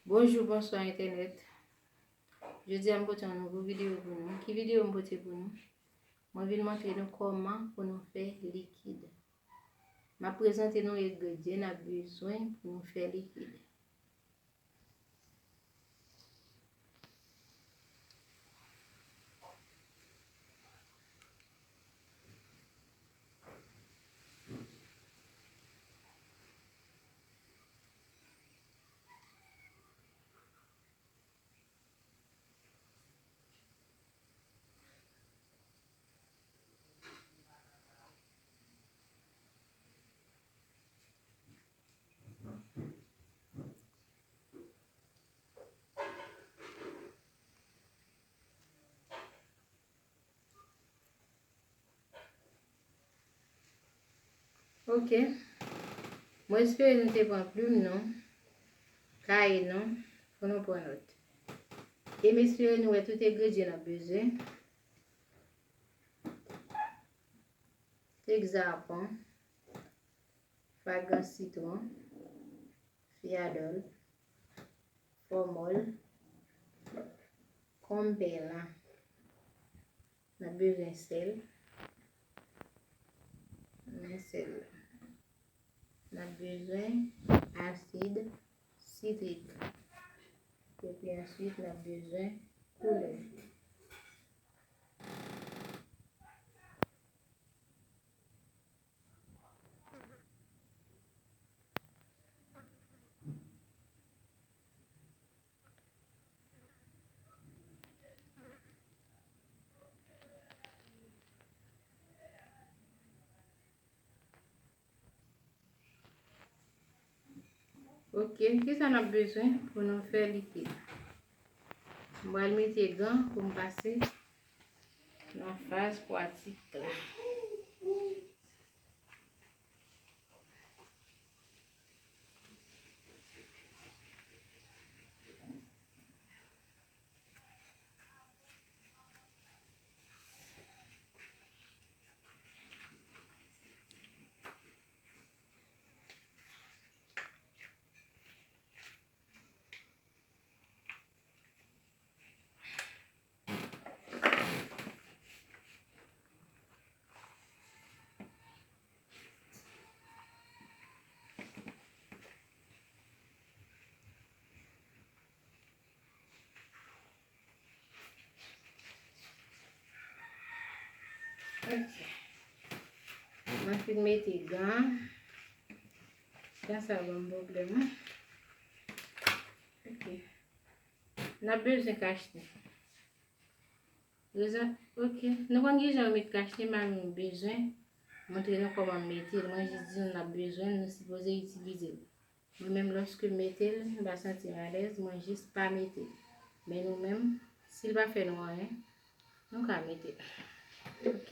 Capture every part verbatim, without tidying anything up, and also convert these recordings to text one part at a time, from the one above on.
Bonjou, bonswa entènèt. Jodi a m pote yon nouvo videyo pou nou. Ki videyo m pote pou nou? Mwen vin montre nou kòman pou nou fè likid. M ap prezante nou engredyan n ap bezwen pou nou fè likid. Ok. Mwen espere nou te pran plim nou, kaye nou, pou nou pran nòt. E m espere nou wè tout engredyan n ap bezwen. Egzapon, flagrans sitwon, fiyadòl, fòmòl, konbèla. N ap bezwen sèl. Men sèl la. N ap bezwen asid sitrik. Epi answit, n ap bezwen koulè. Ok, kisa n ap bezwen pou nou fè likid? M pral mete gan pou m pase nan faz pratik la. Ok. Mwen fin mete gan. Gan sa ban m pwoblèm, wi. Ok. N ap bezwen kachnen. Rezon, ok. Nou konn kijan yo met kachnen, men nou bezwen montre nou kòman mete l. Mwen jis di nou n ap bezwen l, nou sipoze itilize l. Mwen menm, lòske m mete l, m pa santi m alèz, mwen jis pa mete l. Men nou menm, si l pa fè nou anyen, nou ka mete l. Ok?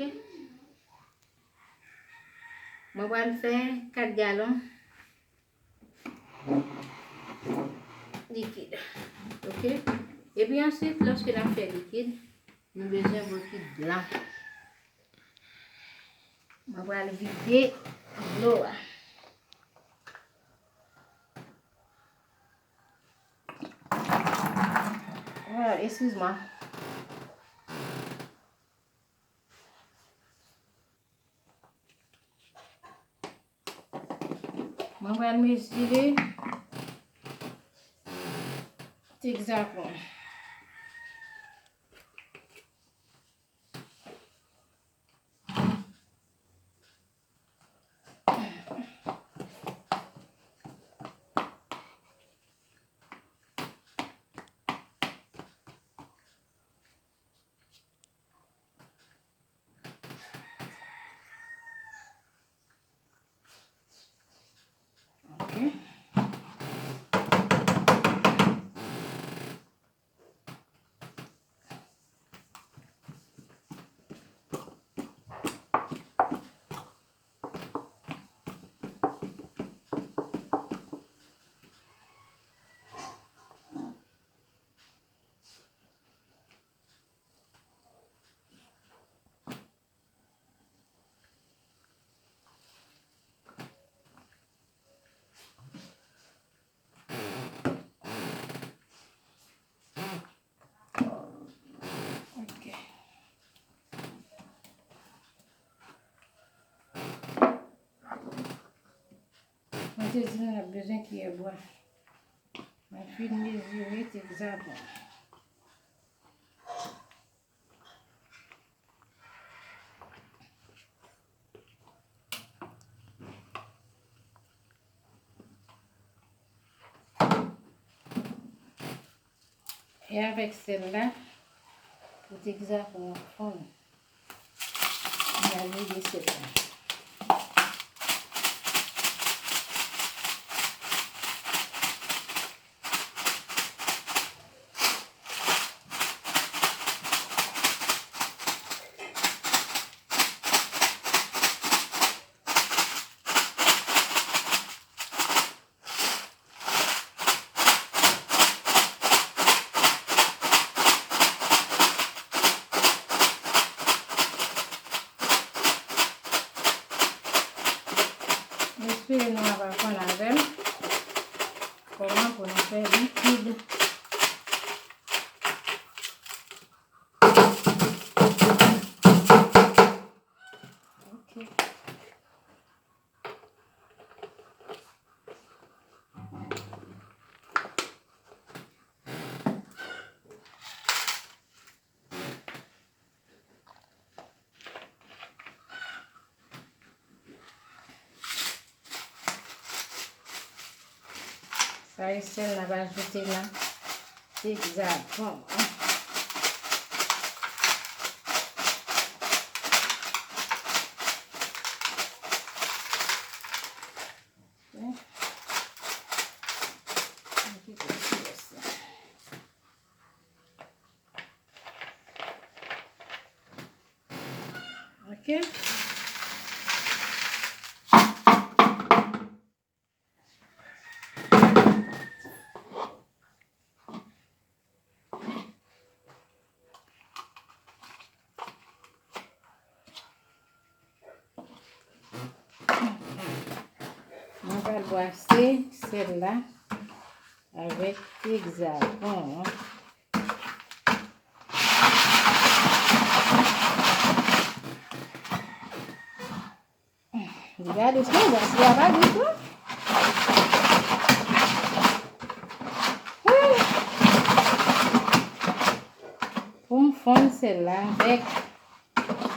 Mwen pral fè kat galon likid. Ok? Epi answit, lòske n ap fè likid, nou bezwen bokit blan. Mwen pral vide dlo a. Ah, excuse-moi. Mwen pral mezire ti egzapon. Ok. Mezire, n ap bezwen kiyè bwa. Mwen fin mezire ti egzapon. E avèk sèl la, pou ti egzapon an fonn. N a vide sèl la. M espere nou ap aprann avè m kòman pou nou fè likid. Ok. Sa e sèl n ap ajoute nan ti egzapon an. Ok. Mwen pral bwase sèl la avèk egzapon an. Li pa dous non, bwase a pa dous non. Pou m fonn sèl la avèk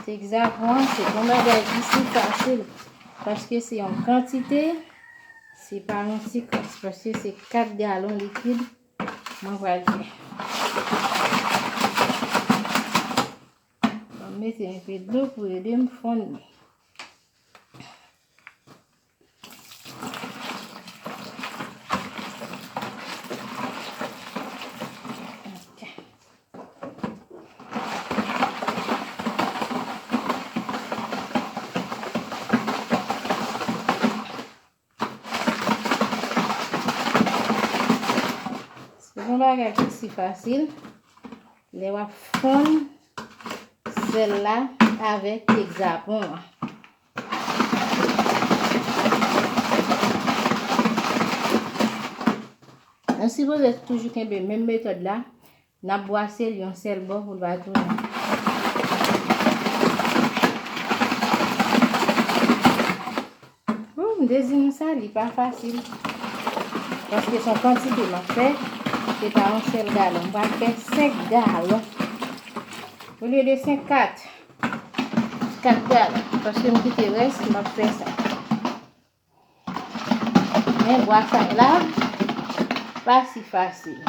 ti egzapon an, se pa yon bagay ki si fasil, paske se yon kantite, se pa yon ti kras, paske se kat galon likid mwen pral fè. Mwen mete enpe dlo pou ede m fonn li. Ok. Se yon bagay ki si fasil. Lè w ap fonn sèl la avèk egzapon an. Nou sipoze toujou kenbe menm metòd la. N ap bwase l yon sèl bò pou l pa tounen. Wou, m te di nou sa, li pa fasil. Paske se yon kantite m ap fè, se pa yon sèl galon. M pral fè senk galon. Olye de senk, kat. Kat galon. Paske m kite rès, m ap fè sa. Men bwasay la pa si fasil.